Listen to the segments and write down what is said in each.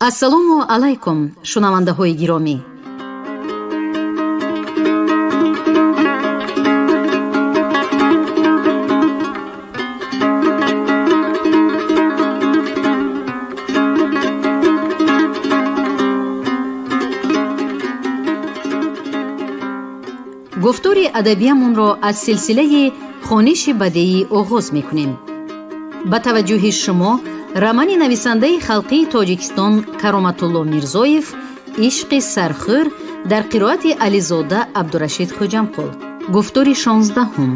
Ассалому алайкум, шунавандаҳои гиромӣ. Гуфтори адабиямонро аз силсилаи хониши бадеӣ оғоз мекунем. Ба таваҷҷӯҳи шумо романи нависандаи халқии Тоҷикистон Кароматулло Мирзоев «Ишқи сархӯр» дар қироати Ализода Абдурашид Хоҷамқул. Гуфтори 16-ум.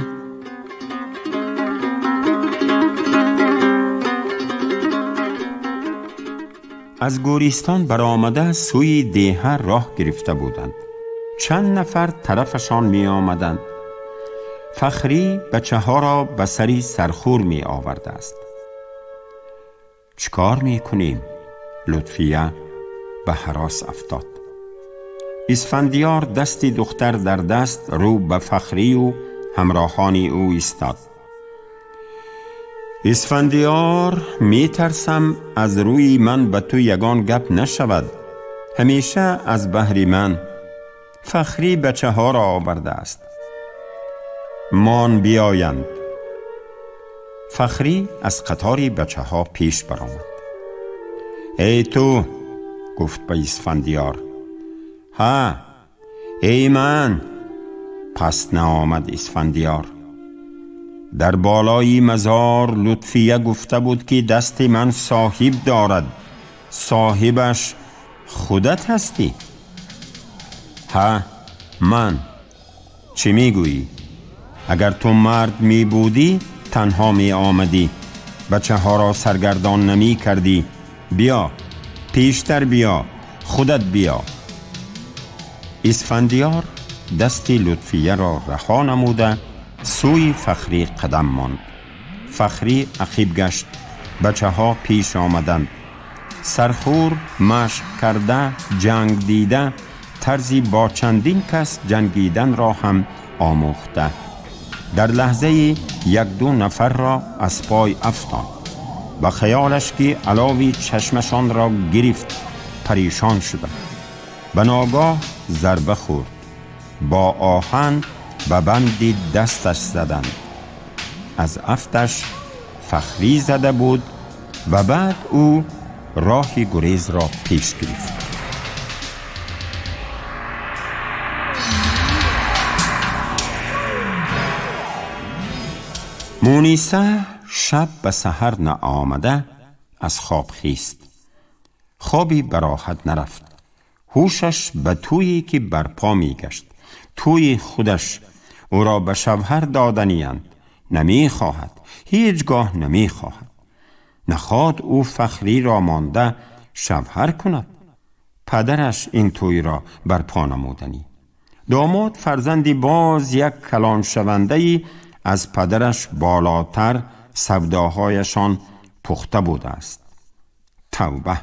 Аз гӯристон баромада сӯи деҳа роҳ гирифта буданд. Чанд нафар тарафашон меомаданд. Фахрӣ бачаҳоро ба сари сархӯр меовардааст. Чикор мекунем? Лутфия ба ҳарос афтод. Исфандиёр дасти духтар дар даст рӯ ба Фахрию ҳамроҳони ӯ истод. Исфандиёр, метарсам аз рӯи ман ба ту ягон гап нашавад. Ҳамеша аз баҳри ман. Фахрӣ бачаҳоро овардааст. Мон биёянд. Фахрӣ аз қатори бачаҳо пеш баромад. Эй ту, гуфт ба Исфандиёр. Ҳа, эй ман. Пас наомад Исфандиёр. Дар болои мазор Лутфия гуфта буд, ки дасти ман соҳиб дорад. Соҳибаш худат ҳастӣ? Ҳа, ман. Чӣ мегӯӣ? Агар ту мард мебудӣ, танҳо меомадӣ, бачаҳоро саргардон намекардӣ. Биё, пештар биё, худат биё. Исфандиёр дасти Лутфияро раҳо намуда сӯи Фахрӣ қадам монд. Фахрӣ ақиб гашт. Бачаҳо пеш омаданд. Сархӯр машқ карда, ҷанг дида, тарзи бо чандин кас ҷангиданро ҳам омӯхта. Дар лаҳзаи як-ду нафарро аз пой афтод. Ба хаёлаш ки алови чашмашонро гирифт, парешон шуда. Ба ногоҳ зарба хӯрд. Бо оҳан ба банди дасташ заданд. Аз афташ Фахрӣ зада буд ва баъд ӯ роҳи гурезро пеш гирифт. Муниса шаб ба саҳар наомада аз хоб хист. Хоби ба роҳат нарафт. Ҳушаш ба тӯе ки барпо мегашт, тӯи худаш, ӯро ба шавҳар доданиянд. Намехоҳад, ҳеҷ гоҳ намехоҳад. Нахоҳад ӯ Фахриро монда шавҳар кунад. Падараш ин тӯйро барпо намуданӣ. Домод фарзанди боз як калоншавандаи аз падараш болотар савдоҳояшон пухта будааст. Тавба!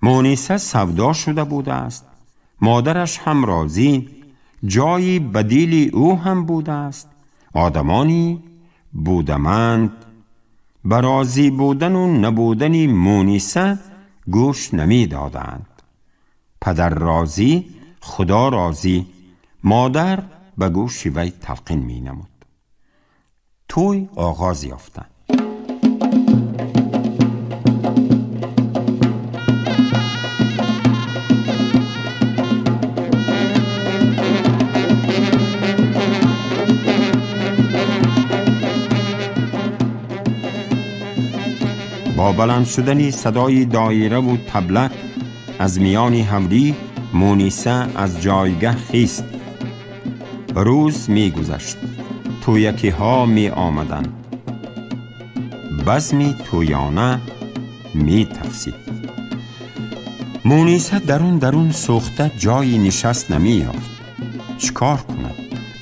Муниса савдо шуда будааст. Модараш ҳам розӣ, ҷои бадили ӯ ҳам будааст. Одамони будаманд ба розӣ будану набудани Муниса гӯш намедоданд. Падар розӣ, Худо розӣ, модар ба гӯши вай талқин менамуд. Тӯй оғоз ёфта. Бо баланд шудани садои доираву таблак аз миёни ҳавлӣ Муниса аз ҷойгаҳ хист. Рӯз мегузашт. Тӯякиҳо меомаданд. Базми тӯёна метафсид. Муниса дарун дарун сӯхта ҷои нишаст намеёфт. Чӣ кор кунад?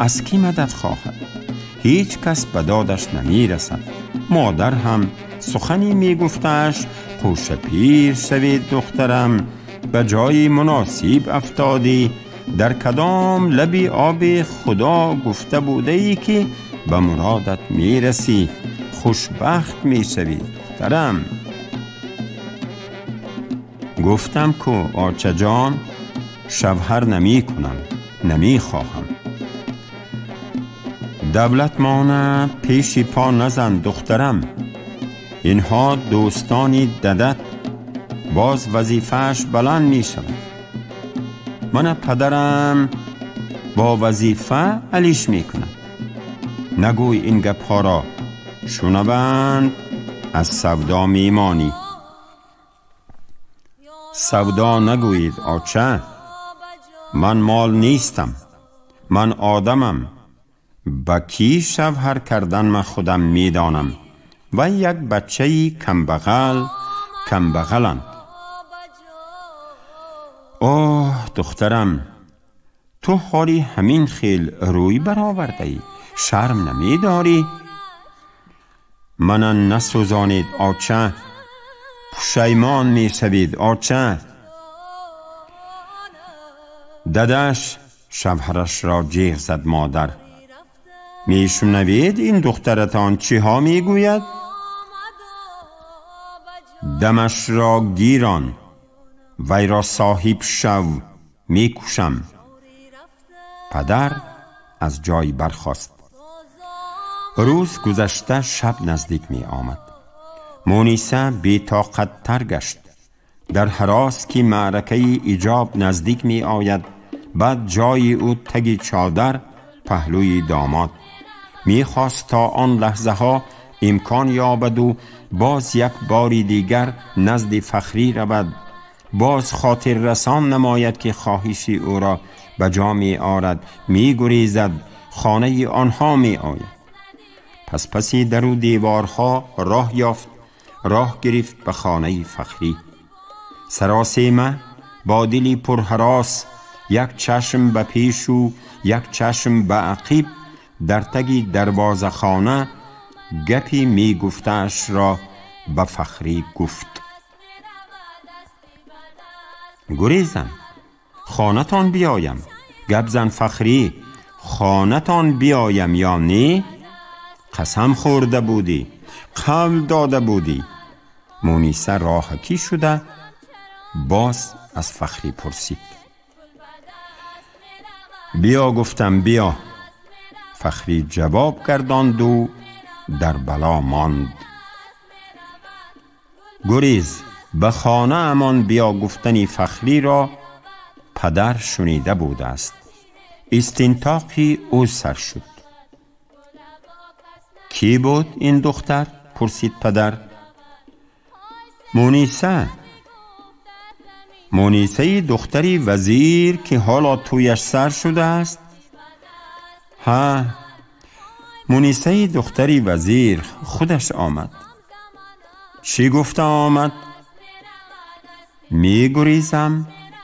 Аз кӣ мадад хоҳад? Ҳеҷ кас ба додаш намерасад. Модар ҳам сухане мегуфташ: қӯшапир шавед духтарам, ба ҷои муносиб афтодӣ. Дар кадом лаби оби Худо гуфта будаӣ, ки ба муродат мерасӣ, хушбахт мешавӣ духтарам. Гуфтам ку очаҷон, шавҳар намекунам, намехоҳам. Давлатмона пеши по назан, духтарам. Инҳо дӯстони дадат, боз вазифааш баланд мешавад. Мана падарам бо вазифа алиш мекунад. Нагӯй ин гапҳоро, шунаванд аз савдо мемонӣ. Савдо нагӯед оча, ман мол нестам, ман одамам. Ба кӣ шавҳар кардан ман худам медонам. Вай як бачаи камбағал, камбағаланд. Оҳ, духтарам, ту ҳоли ҳамин хел рӯй баровардаӣ, шарм намедорӣ? Мана насӯзонед оча, пушаймон мешавед оча. Дадаш шавҳарашро ҷеғ зад модар. Мешунавед ин духтаратон чиҳо мегӯяд? Дамашро гирон, вайро соҳиб шав, мекушам. Падар аз ҷой бархост. Рӯз гузашта шаб наздик меомад. Муниса бетоқаттар гашт. Дар ҳарос ки маъракаи иҷоб наздик меояд, баъд ҷои ӯ таги чодар паҳлӯи домод. Мехост то он лаҳзаҳо имкон ёбаду боз як бори дигар назди Фахрӣ равад, боз хотиррасон намояд ки хоҳиши ӯро ба ҷо меорад, мегурезад, хонаи онҳо меояд. Пас паси дару деворҳо роҳ ёфт, роҳ гирифт ба хонаи Фахрӣ. Саросема бо дили пурҳарос, як чашм ба пешу як чашм ба ақиб, дар таги дарвозахона гапи мегуфтаашро ба Фахрӣ гуфт. Гурезам, хонатон биёям. Гап зан Фахрӣ, хонатон биёям ё не? Қасам хӯрда будӣ, қавл дода будӣ. Муниса роҳакӣ шуда боз аз Фахрӣ пурсид. Биё гуфтам, биё. Фахрӣ ҷавоб гардонду дар бало монд. Гурез, ба хонаамон биё гуфтани Фахриро падар шунида будааст. Истинтоқи ӯ сар шуд. Кӣ буд ин духтар? Пурсид падар. Муниса. Мунисаи духтари вазир ки ҳоло тӯяш сар шудааст? Ҳа, Мунисаи духтари вазир худаш омад. Чӣ гуфта омад? Мегурезам,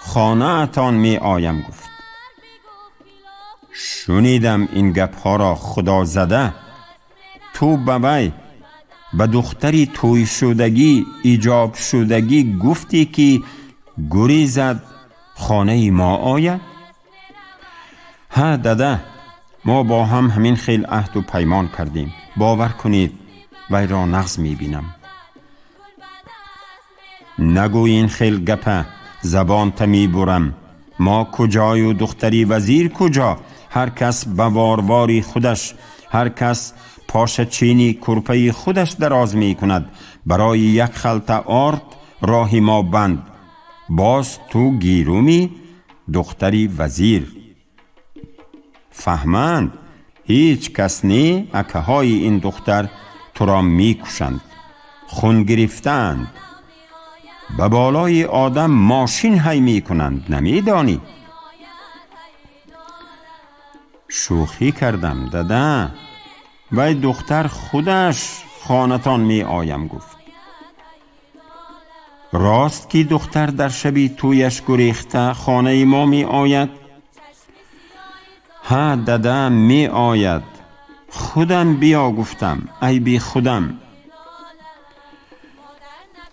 хонаатон меоям гуфт. Шунидам ин гапҳоро, худозада. Ту ба вай, ба духтари тӯйшудагӣ, иҷобшудагӣ гуфтӣ ки гурезад, хонаи мо ояд? Ҳа дада, мо бо ҳам ҳамин хел аҳду паймон кардем. Бовар кунед, вайро нағз мебинам. Нагӯй ин хел гапа, забонта мебурам. Мо куҷою духтари вазир куҷо? Ҳар кас ба ворвори худаш, ҳар кас пошачини курпаи худаш дароз мекунад. Барои як халта орд роҳи мо банд. Боз ту гирумӣ духтари вазир. Фаҳманд, ҳеҷ кас не, акаҳои ин духтар туро мекушанд, хун гирифтаанд, ба болои одам мошин ҳай мекунанд, намедонӣ? Шӯхӣ кардам дада, вай духтар худаш хонатон меоям гуфт. Рост ки духтар дар шаби тӯяш гурехта хонаи мо меояд? Ҳа дада, меояд. Худам биё гуфтам, айби худам.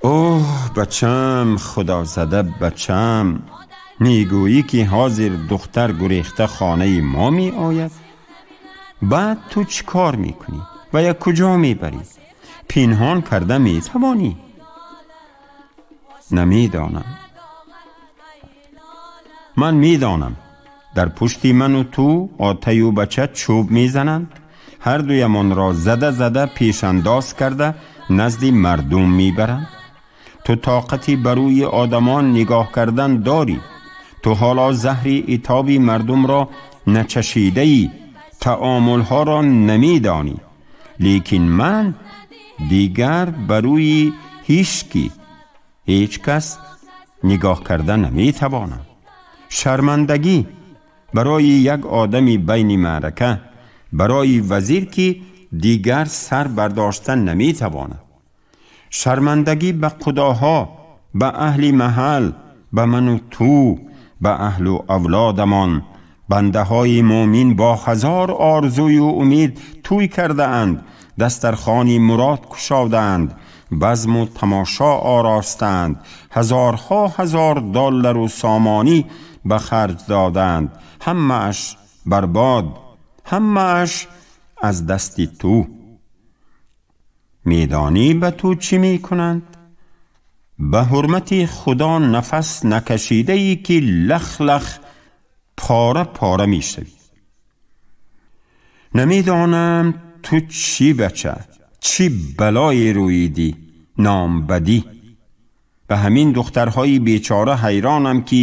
Оҳ бачам, худозада бачам, мегӯӣ ки ҳозир духтар гурехта хонаи мо меояд? Баъд ту чӣ кор мекунӣ ва я куҷо мебарӣ? Пинҳон карда метавонӣ? Намедонам. Ман медонам дар пушти ману ту отаю бача чӯб мезананд, ҳар дуямонро зада зада пешандоз карда назди мардум мебаранд. Ту тоқати ба рӯи одамон нигоҳ кардан дорӣ. Ту ҳоло заҳри итоби мардумро начашидаӣ, таомулҳоро намедонӣ. Лекин ман дигар ба рӯи ҳеҷ кас нигоҳ карда наметавонам. Шармандагӣ барои як одами байни маърака, барои вазир ки дигар сар бардошта наметавонад. Шармандагӣ ба худоҳо, ба аҳли маҳал, ба ману ту, ба аҳлу авлодамон. Бандаҳои мӯмин бо ҳазор орзую умед тӯй кардаанд, дастархони мурод кушодаанд, базму тамошо оростаанд, ҳазорҳо ҳазор доллару сомонӣ ба харҷ додаанд. Ҳамааш барбод, ҳамааш аз дасти ту. Медонӣ ба ту чӣ мекунанд? Ба ҳурмати худо нафас накашидаӣ ки лах-лах пора пора мешавӣ. Намедонам ту чӣ бача, чӣ балое рӯидӣ, номбадӣ. Ба ҳамин духтарҳои бечора ҳайронам ки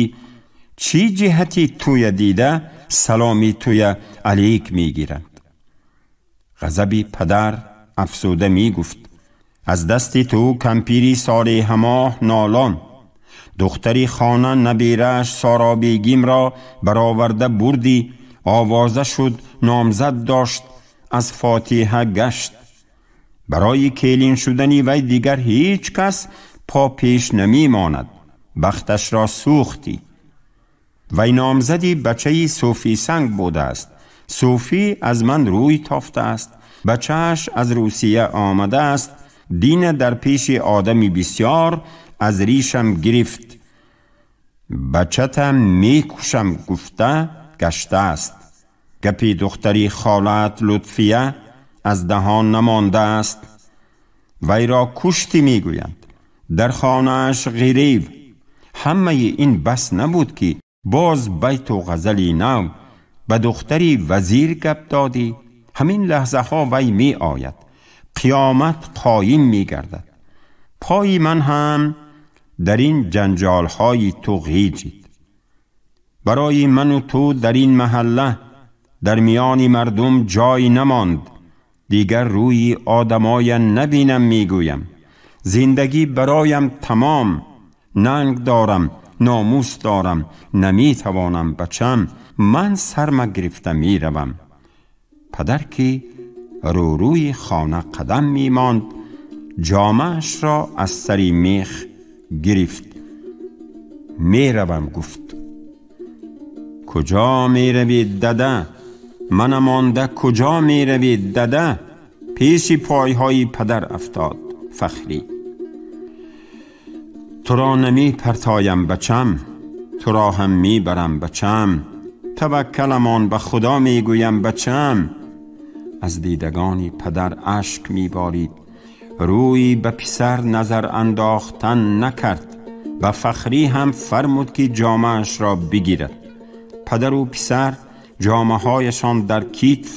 чӣ ҷиҳати туя дида саломи туя алейк мегиранд. Ғазаби падар афзуда мегуфт: аз дасти ту кампири солеҳамоҳ нолон, духтари хона набирааш Соробегимро бароварда бурдӣ, овоза шуд, номзад дошт, аз фотиҳа гашт. Барои келин шудани вай дигар ҳеҷ кас по пеш намемонад. Бахташро сӯхтӣ. Вай номзади бачаи Суфисанг будааст. Суфӣ аз ман рӯй тофтааст. Бачааш аз Русия омадааст. Дина дар пеши одами бисёр аз ришам гирифт. Бачатам мекушам гуфта гаштааст. Гапи духтари холаат Лутфия аз даҳон намондааст. Вайро куштӣ мегӯянд. Дар хонааш ғирив. Ҳамаи ин бас набуд ки боз байту ғазали нав ба духтари вазир гап додӣ. Ҳамин лаҳзаҳо вай меояд, қиёмат қоим мегардад. Пои ман ҳам дар ин ҷанҷолҳои ту ғиҷид. Барои ману ту дар ин маҳалла дар миёни мардум ҷой намонд. Дигар рӯи одамоя набинам мегӯям. Зиндагӣ бароям тамом. Нанг дорам, номус дорам, наметавонам бачам. Ман сарма гирифта меравам. Падар ки рӯрӯи хона қадам мемонд, ҷомаашро аз сари мех гирифт. Меравам гуфт. Куҷо меравед дада? Мана монда куҷо меравед дада? Пеши пойҳои падар афтод Фахрӣ. Туро намепартоям бачам, туро ҳам мебарам бачам. Таваккаламон ба худо мегӯям бачам. Аз дидагони падар ашк меборид. Рӯй ба писар назар андохтан накард. Ба Фахрӣ ҳам фармуд ки ҷомаашро бигирад. Падару писар ҷомаҳояшон дар китф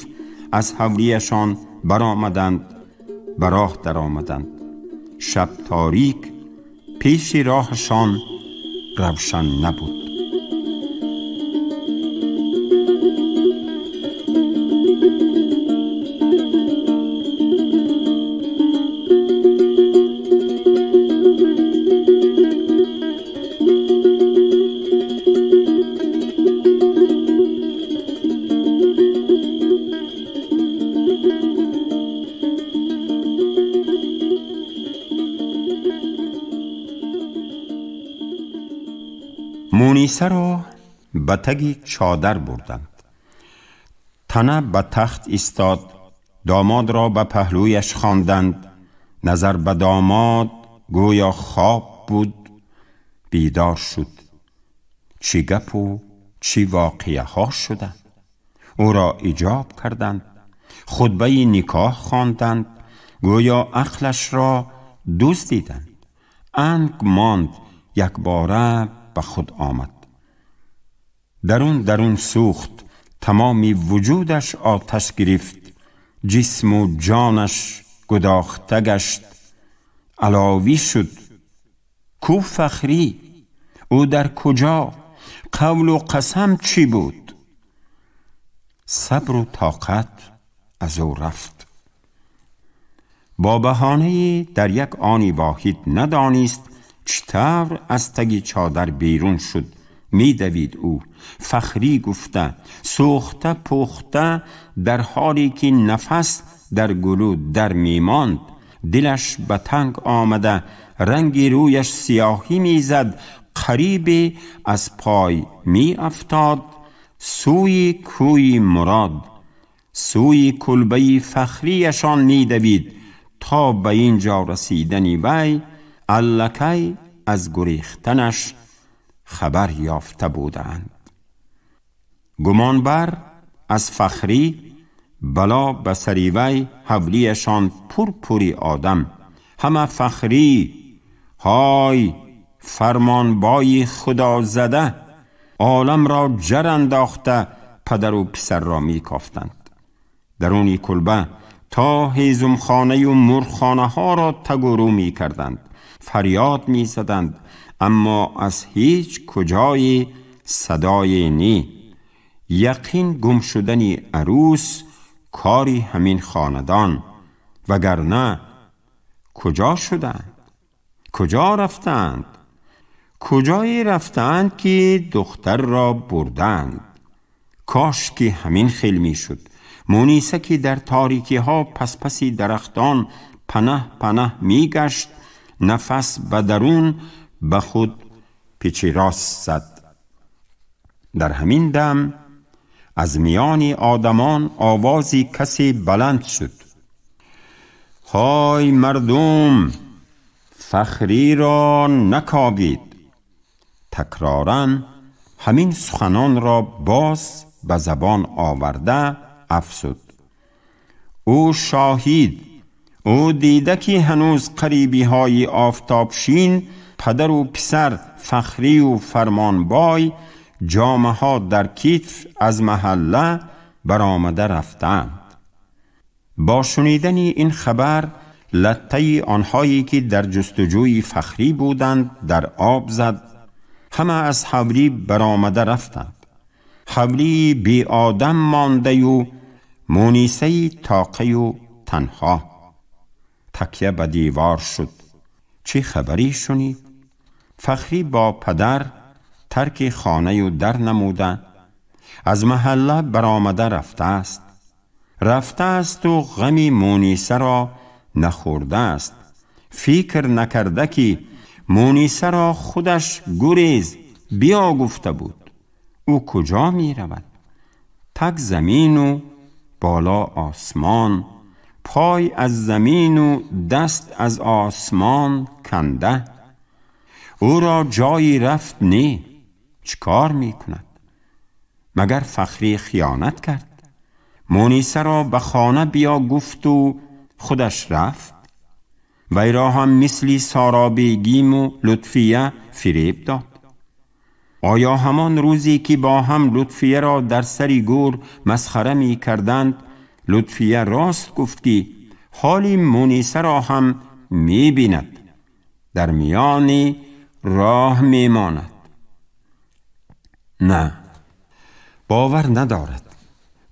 аз ҳавлияшон баромаданд, ба роҳ даромаданд. Шаб торик, пеши роҳашон равшан набуд. Муниса ро ба таги чодар бурданд. Тана ба тахт истод. Домодро ба паҳлӯяш хонданд. Назар ба домод гӯё хоб буд, бедор шуд. Чӣ гапу чӣ воқеаҳо шуда. Ӯро иҷоб карданд, хутбаи никоҳ хонданд, гӯё ақлашро дуздиданд. Анг монд, якбора ба худ омад. Дарун дарун сӯхт, тамоми вуҷудаш оташ гирифт, ҷисму ҷонаш гудохта гашт, аловӣ шуд. Ку Фахрӣ? Ӯ дар куҷо? Қавлу қасам чӣ буд? Сабру тоқат аз ӯ рафт. Бо баҳонае дар як они воҳид надонист чӣ тавр аз таги чодар берун шуд. Медавид ӯ, Фахрӣ гуфта, сӯхта пухта, дар ҳоле ки нафас дар гулӯ дар мемонд, дилаш ба танг омада, ранги рӯяш сиёҳӣ мезад, қарибе аз пой меафтод, сӯи кӯи мурод, сӯи кулбаи Фахрияшон медавид. То ба ин ҷо расидани вай аллакай аз гурехтанаш хабар ёфта буданд. Гумонбар аз Фахрӣ бало ба сари вай ҳавлияшон пурпури одам. Ҳама Фахрӣ, ҳой фармонбои худозада, оламро ҷар андохта падару писарро мекофтанд. Даруни кулба то ҳезумхонаю мурғхонаҳоро тагу рӯ мекарданд, фарёд мезаданд, аммо аз ҳеҷ куҷое садое не. Яқин гум шудани арӯс кори ҳамин хонадон, вагарна куҷо шуданд? Куҷо рафтанд? Куҷое рафтанд ки духтарро бурданд? Кош ки ҳамин хел мешуд. Муниса ки дар торикиҳо паспаси дарахтон панаҳ панаҳ мегашт, нафас ба дарун ба худ печи рост зад. Дар ҳамин дам аз миёни одамон овози касе баланд шуд: ҳой мардум, Фахриро накобид! Такроран ҳамин суханонро боз ба забон оварда афзуд: ӯ шоҳид, ӯ дида ки ҳанӯз қарибиҳои офтобшин падару писар Фахрию фармонбой ҷомаҳо дар китф аз маҳалла баромада рафтанд. Бо шунидани ин хабар латтаи онҳое ки дар ҷустуҷӯи Фахрӣ буданд дар об зад. Ҳама аз ҳавлӣ баромада рафтанд. Ҳавлии беодам мондаю Мунисаи тоқаю танҳо. Такя ба девор шуд. Чӣ хабарӣ шунид? Фахрӣ бо падар тарки хонаю дар намуда аз маҳалла баромада рафтааст. Рафтаасту ғами Мунисаро нахӯрдааст. Фикр накарда ки Мунисаро худаш гурез биё гуфта буд. Ӯ куҷо меравад? Так замину боло осмон, пой аз замину даст аз осмон канда. Ӯро ҷойи рафт не. Чӣ кор мекунад? Магар Фахрӣ хиёнат кард? Мунисаро ба хона биё гуфту худаш рафт? Вайро ҳам мисли Соробегиму Лутфия фиреб дод? Оё ҳамон рӯзе ки бо ҳам Лутфияро дар сари гӯр масхара мекарданд, Лутфия рост гуфт ки ҳоли Мунисаро ҳам мебинад, дар миёни роҳ мемонад? На, бовар надорад.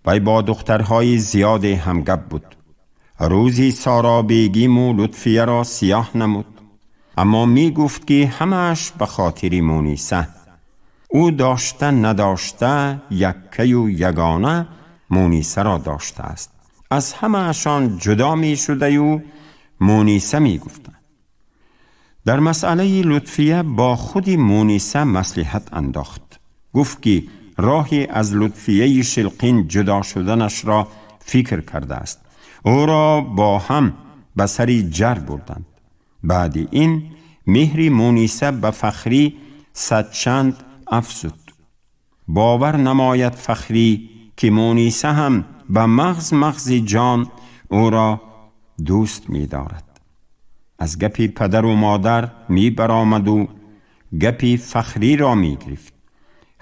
Вай бо духтарҳои зиёде ҳамгап буд. Рӯзи Соробегиму Лутфияро сиёҳ намуд, аммо мегуфт ки ҳамааш ба хотири Муниса. Ӯ дошта надошта яккаю ягона Мунисаро доштааст. Аз ҳамаашон ҷудо мешудаю Муниса мегуфтанд. Дар масъалаи Лутфия бо худи Муниса маслиҳат андохт. Гуфт ки роҳе аз Лутфияи шилқин ҷудо шуданашро фикр кардааст. Ӯро бо ҳам ба сари ҷар бурданд. Баъди ин меҳри Муниса ба Фахрӣ садчанд афзуд. Бовар намояд Фахрӣ ки Муниса ҳам ба мағз мағзи ҷон ӯро дӯст медорад. Аз гапи падару модар мебаромаду гапи Фахриро мегирифт.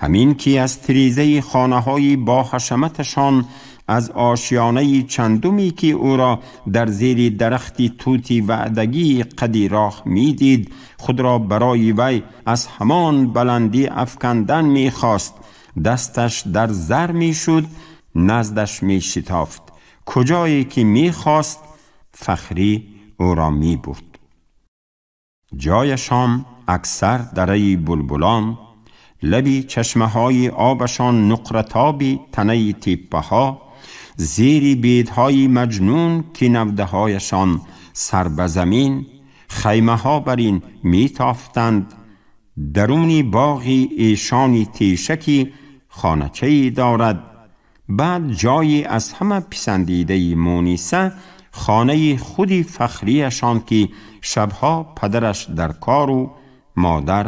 ҳамин ки аз тирезаи хонаҳои бо ҳашаматашон аз ошиёнаи чандуме ки ӯро дар зери дарахти тути ваъдагии қади роҳ медид, худро барои вай аз ҳамон баландӣ афкандан мехост. Дасташ дар зар мешуд, наздаш мешитофт. Куҷое ки мехост, Фахрӣ ӯро мебурд. Ҷояшон аксар дараи булбулон, лаби чашмаҳои обашон нуқратоби танаи теппаҳо, зери бедҳои маҷнун ки навдаҳояшон сар ба замин, хаймаҳо бар ин метофтанд. Даруни боғи эшони тешаки хоначае дорад. Баъд ҷойи аз ҳама писандидаи Муниса хонаи худи Фахрияшон ки шабҳо падараш дар кору модар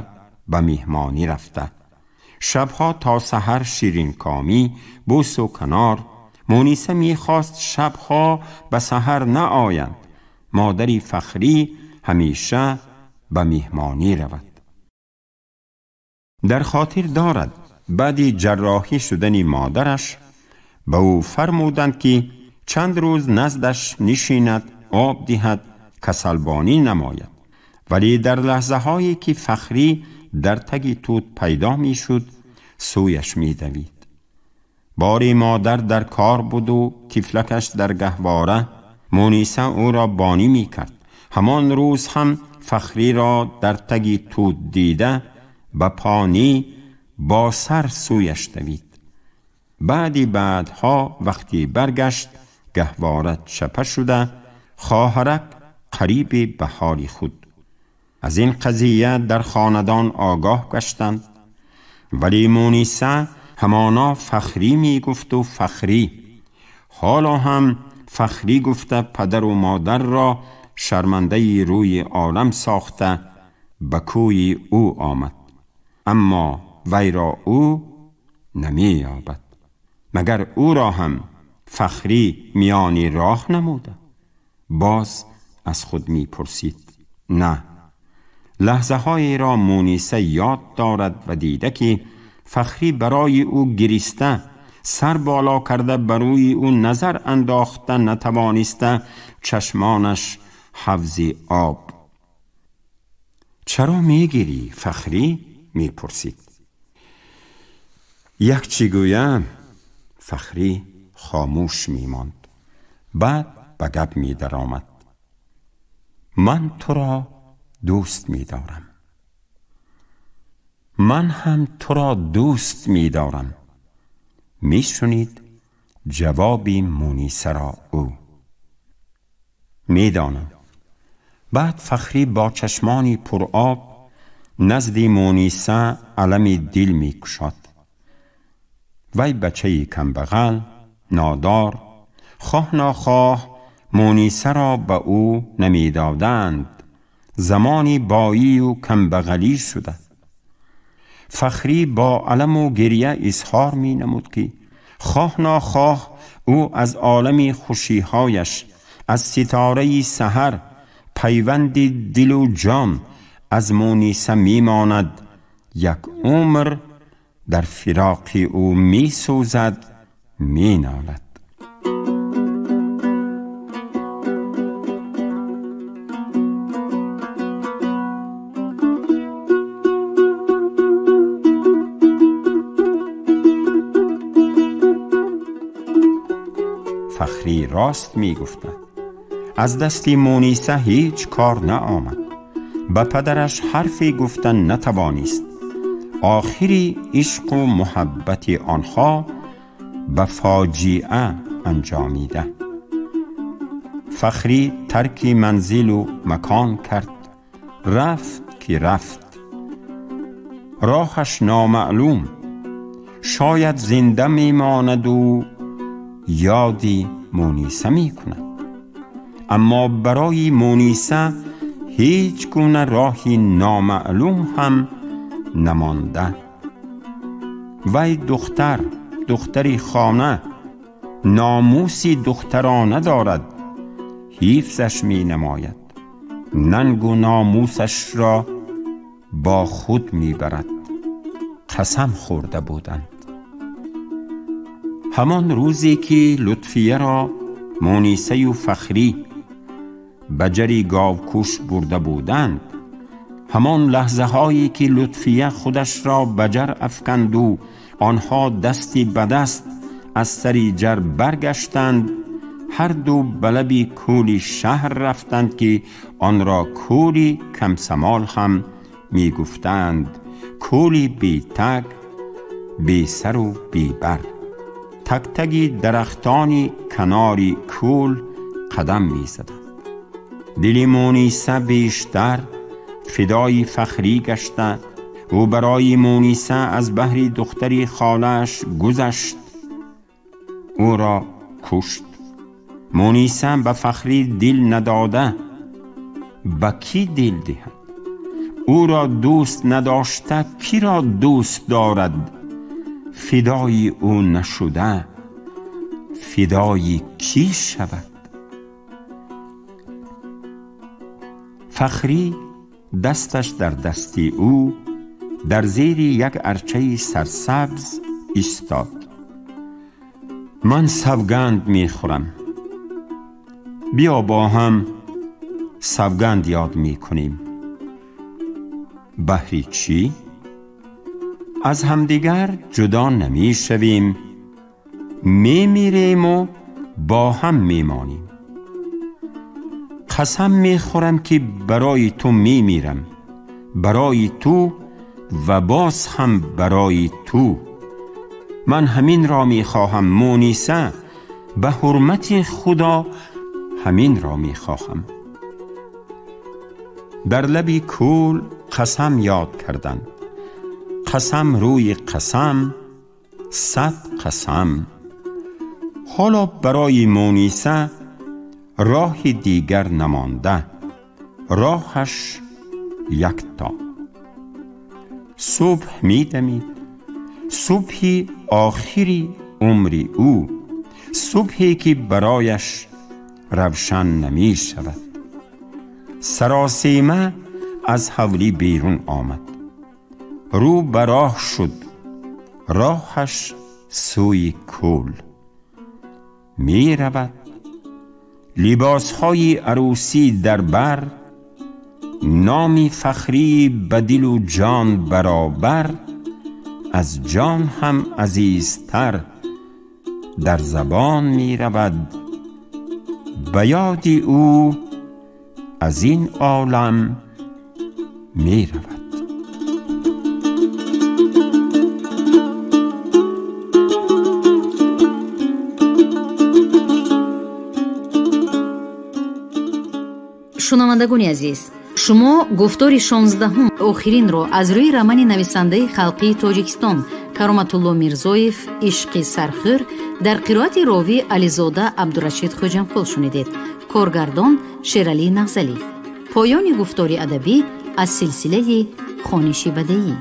ба меҳмонӣ рафта. Шабҳо то саҳар ширинкомӣ, бӯсу канор. Муниса мехост шабҳо ба саҳар наоянд. Модари Фахрӣ ҳамеша ба меҳмонӣ равад. Дар хотир дорад баъди ҷарроҳӣ шудани модараш ба ӯ фармуданд ки чанд рӯз наздаш нишинад, об диҳад, касалбонӣ намояд. Вале дар лаҳзаҳое ки Фахрӣ дар таги тут пайдо мешуд, сӯяш медавид. Бори модар дар кор буду тифлакаш дар гаҳвора. Муниса ӯро бонӣ мекард. Ҳамон рӯз ҳам Фахриро дар таги тут дида ба понӣ бо сар сӯяш давид. Баъди баъдҳо вақти баргашт, гаҳвора чапа шуда, хоҳарак қариби ба ҳоли худ. Аз ин қазия дар хонадон огоҳ гаштанд. Вале Муниса ҳамоно Фахрӣ мегуфту Фахрӣ. Ҳоло ҳам Фахрӣ гуфта падару модарро шармандаи рӯи олам сохта ба кӯи ӯ омад. Аммо вайро ӯ намеёбад. Магар ӯро ҳам Фахрӣ миёни роҳ намуда? Боз аз худ мепурсид. На. Лаҳзаҳоеро Муниса ёд дорад ва дида ки Фахрӣ барои ӯ гириста, сар боло карда ба рӯи ӯ назар андохта натавониста, чашмонаш ҳавзи об. Чаро мегирӣ, Фахрӣ? Мепурсид. Як чӣ гӯям? Фахрӣ хомӯш мемонд. Баъд ба гап медаромад. Ман туро дӯст медорам. Ман ҳам туро дӯст медорам. Мешунид ҷавоби Мунисаро ӯ. Медонам. Баъд Фахрӣ бо чашмони пуроб назди Муниса алами дил мекушод. Вай бачаи камбағал, нодор, хоҳ нохоҳ Мунисаро ба ӯ намедоданд. Замони боию камбағалӣ шуда. Фахрӣ бо аламу гиря изҳор менамуд ки хоҳ нохоҳ ӯ аз олами хушиҳояш, аз ситораи саҳар, пайванди дилу ҷон аз Муниса мемонад. Як умр дар фироқи ӯ месӯзад, менолад. Фахрӣ рост мегуфтад. Аз дасти Муниса ҳеҷ кор наомад. Ба падараш ҳарфе гуфта натавонист. Охири ишқу муҳаббати онҳо ба фоҷиа анҷомида. Фахрӣ тарки манзилу макон кард. Рафт ки рафт. Роҳаш номаълум. Шояд зинда мемонаду ёди Муниса мекунад. Аммо барои Муниса ҳеҷ гуна роҳи номаълум ҳам намонда. Вай духтар, духтари хона, номуси духтарона дорад, ҳифзаш менамояд. Нангу номусашро бо худ мебарад. қасам хӯрда буданд. Ҳамон рӯзе ки Лутфияро Мунисаю Фахрӣ ба ҷари говкуш бурда буданд, ҳамон лаҳзаҳое ки Лутфия худашро ба ҷар афканду онҳо дасти ба даст аз сари ҷар баргаштанд, ҳар ду ба лаби кӯли шаҳр рафтанд ки онро кӯли Камсамол ҳам мегуфтанд, кӯли бетаг, бесару бебар. Тактаги дарахтони канори кӯл қадам мезаданд. Дили Муниса бештар фидои Фахрӣ гашта, ӯ барои Муниса аз баҳри духтари холааш гузашт, ӯро кушт. Муниса ба Фахрӣ дил надода, ба кӣ дил диҳад? Ӯро дӯст надошта, киро дӯст дорад? Фидои ӯ нашуда, фидои кӣ шавад? Фахрӣ дасташ дар дасти ӯ дар зери як арчаи сарсабз истод. Ман савганд мехӯрам, биё бо ҳам савганд ёд мекунем. Баҳри чӣ? Аз ҳамдигар ҷудо намешавем, мемирему бо ҳам мемонем. Қасам мехӯрам ки барои ту мемирам, барои ту ва боз ҳам барои ту. Ман ҳаминро мехоҳам, Муниса, ба ҳурмати Худо ҳаминро мехоҳам. Дар лаби кӯл қасам ёд карданд. Қасам рӯи қасам, 100 қасам. Ҳоло барои Муниса роҳи дигар намонда, роҳаш якто. Субҳ медамид, субҳи охири умри ӯ, субҳе ки барояш равшан намешавад. Саросема аз ҳавлӣ берун омад, рӯ ба роҳ шуд, роҳаш сӯи кӯл меравад. Либосҳои арӯсӣ дар бар, номи Фахрӣ ба дилу ҷон баробар, аз ҷон ҳам азизтар дар забон меравад. Ба ёди ӯ аз ин олам меравад. Шунавандагони азиз, шумо гуфтори 16-ум охиринро аз рӯи романи нависандаи халқии Тоҷикистон Кароматулло Мирзоев «Ишқи сархӯр» дар қироати ровӣ Ализода Абдурашид Хоҷамқул шунидед. Коргардон Шералӣ Нағзалӣ. Поёни гуфтори адабӣ аз силсилаи хониши бадеӣ.